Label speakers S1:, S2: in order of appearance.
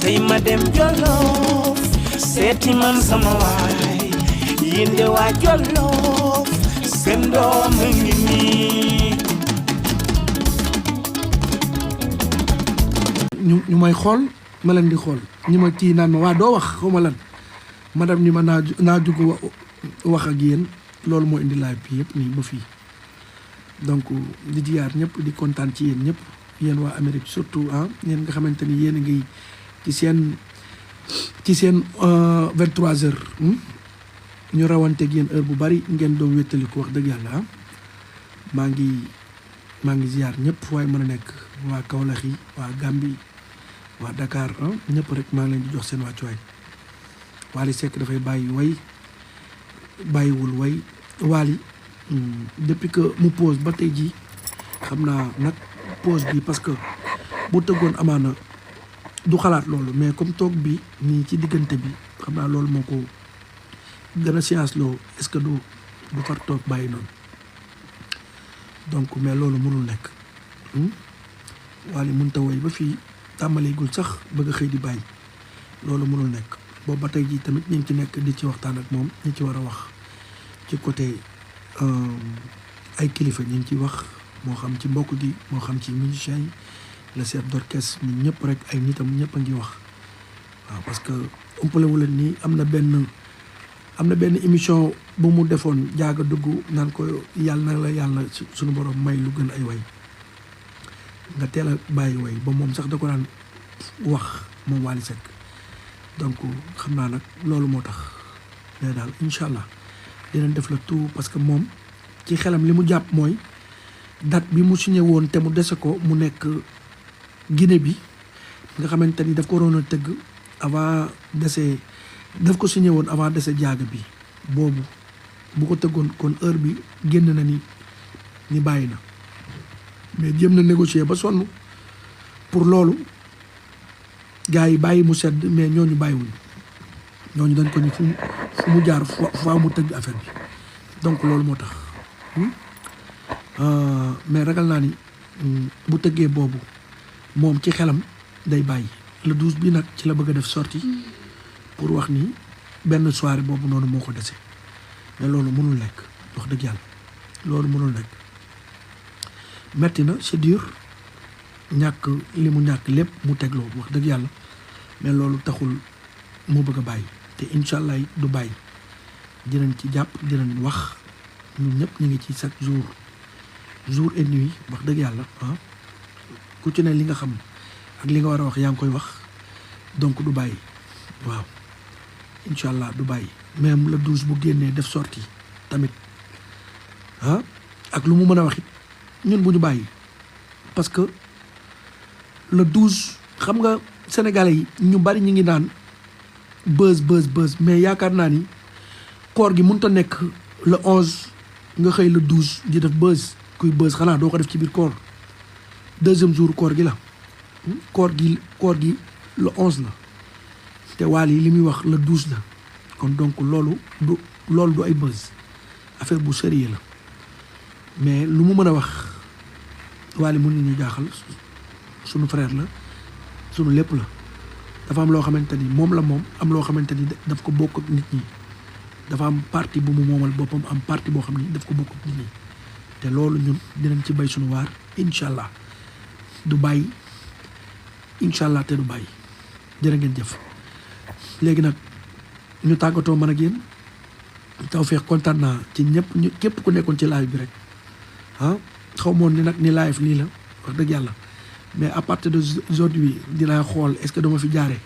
S1: tey ma dem Jolof seeti man sama waay yéen de waa Jolof seen doom a ngi nii.
S2: ñu may xool ma leen di xool ñi ma kii naan ma waa doo wax xaw ma lan madame ni ma naa jug wax ak yéen loolu moo indi live bi yëpp nii ba fii donc di jiyaar ñëpp di kontaan ci yéen ñëpp yéen waa Amérique surtout yéen nga xamante ni yéen a ngi ci seen 23h ñu rawanteeg yéen heure bu bari ngeen doon wéttali ko wax dëgg yàlla maa ngi ziar ñëpp waaye mën a nekk waa Kaolack yi waa Gambie waa Dakar ñëpp rek maa ngi leen di jox seen wàccuwaay Wally Seck dafay bàyyi way bàyyiwul way Wally depuis que mu pause ba tey jii xam naa nag pause bi parce que bu tëggoon amaana du xalaat loolu mais comme toog bi nii ci diggante bi xam naa loolu moo ko gën a science loo est-ce que du far toog bàyyi noonu donc mais loolu mënul nekk Wally mënut a woy ba fii tàmbaleegul sax bëgg a xëy di bàyyi loolu mënul nekk boobu ba tey jii tamit ñu ngi ci nekk di ci waxtaan ak moom ñi ci war a wax ci côté ay kilifa ñu ngi ciy wax moo xam ci mbokk gi moo xam ci musiciens yi le chef d'orchestre ñun ñëpp rek ay nitam ñëpp a ngi wax waaw parce que umpalewu leen nii am na benn émission bu mu defoon jaaga dugg naan ko yàlla na la yàlla suñu borom may lu gën ay way nga teel a bàyyi way ba moom sax da ko daan wax moom Wally Seck donc xam naa nag loolu moo tax mais daal incha allah dinañ def la tout parce que moom ci xelam li mu jàpp mooy date bi mu signé woon te mu dese ko mu nekk Guinée bi nga xamante ni daf ko waroon a tëgg avant dese daf ko signé woon avant dese jaaga bi boobu bu ko tëggoon kon heure bi génn na ni bàyyi na mais jéem na négocier ba sonn pour loolu gars yi bàyyi mu sedd mais ñooñu bàyyiwuñu ñooñu dañ ko ni fu mu jaar faa mu tëgg affaire bi donc loolu moo tax mais ragal naa ni bu tëggee boobu moom ci xelam day bàyyi le 12 bi nag ci la bëgg a def sortie pour wax ni benn soirée boobu noonu moo ko dese mais loolu mënul nekk wax dëgg yàlla loolu mënul nekk metti na c'est dur ñàkk li mu ñàkk lépp mu tegloo wax dëgg yàlla mais loolu taxul mu bëgg a bàyyi te incha allah du bàyyi dinañ ci jàpp dinañ wax ñun ñëpp ñu ngi ci chaque jour et nuit wax dëgg yàlla ku ci ne li nga xam ak li nga war a wax yaa ngi koy wax donc du bàyyi waaw incha allah du bàyyi même le 12 bu génnee def sortie tamit ak lu mu mën a wax it ñun bu ñu bàyyi parce que le 12 xam nga sénégalais yi ñu bari ñu ngi naan buzz mais yaakaar naa ni koor gi mënut a nekk le 11 nga xëy le 12 di def buzz kuy buzz xanaa doo ko def ci biir koor deuxième jour koor gi la koor gi le 11 la te Wally li muy wax le 12 la kon donc loolu du ay buzz affaire bu sérieux la mais lu mu mën a wax Wally mën nañu jaaxal sunu frère la sunu lépp la dafa am loo xamante ni moom am loo xamante ni daf ko bokk ak nit ñi dafa am parti bu mu moomal boppam am parti boo xam ni daf ko bokk ak nit ñi te loolu ñun dinañ ci bay sunu waar incha allah du bàyyi incha allah te du bàyyi jërë ngeen jëf léegi nag ñu tàggatoo man ak yéen Tawfekh kontaan naa ci ñëpp képp ku nekkoon ci live bi rek xaw moon ni nag ni live lii la wax dëgg yàlla mais à partir de aujourd'hui dinaa xool est-ce que dama fi jaaree